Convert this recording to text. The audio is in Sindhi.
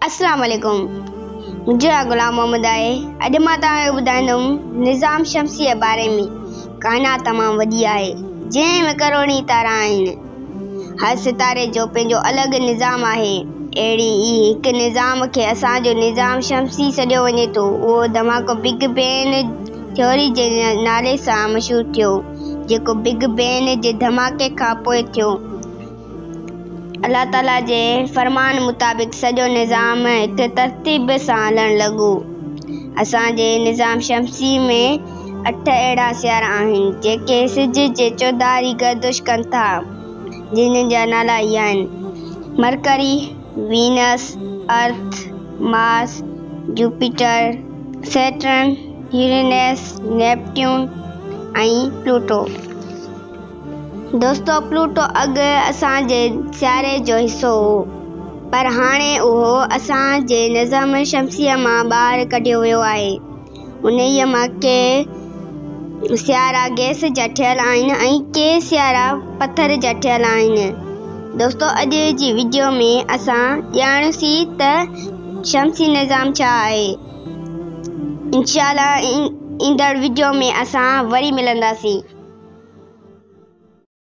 اسلام عليڪم منهنجو نالو غلام محمد آهي اڄ مان توهان کي ٻڌائيندم نظام شمسي جي باري ۾ ڪائنات تمام وڏي آهي جنهن ۾ ڪروڙين تارا آهن هر ستاري جو پنهنجو الڳ نظام آهي اهڙي ئي هڪ نظام کي اسان جو نظام شمسي سڏيو وڃي ٿو اهو ڌماڪو بگ بين ٿيوري جي نالي سان مشهور ٿيو جيڪو بگ بين جي ڌماڪي کان پوء ٿيو الله تعاليٰ جي فرمان مطابق سڄو نظام هڪ ترتيب سان هلڻ لڳو. اسان جي نظام شمسي ۾ اٺ اهڙا سيارا آهن، جيڪي سج جي چوڌاري گردش ڪن ٿا، جن جا نالا هي آهن، Mercury, Venus, Earth, Mars, Jupiter, Saturn, Uranus, Neptune ۽ Pluto. دوستو پلوٽو اڳ اسان جي سياري جو حصو هو پر هاڻي اهو اسان جي نظام شمسيء مان ٻاهر ڪڍيو ويو آهي. انهيء مان ڪي سيارا گئس جا ٺهيل آهن ۽ ڪي سيارا پٿر جا ٺهيل آهن. دوستو اڄ جي وڊيو ۾ اسان ڄاڻيوسين ته شمسي نظام ڇا آهي. انشاء الله ايندڙ وڊيو ۾ اسان وري ملنداسين.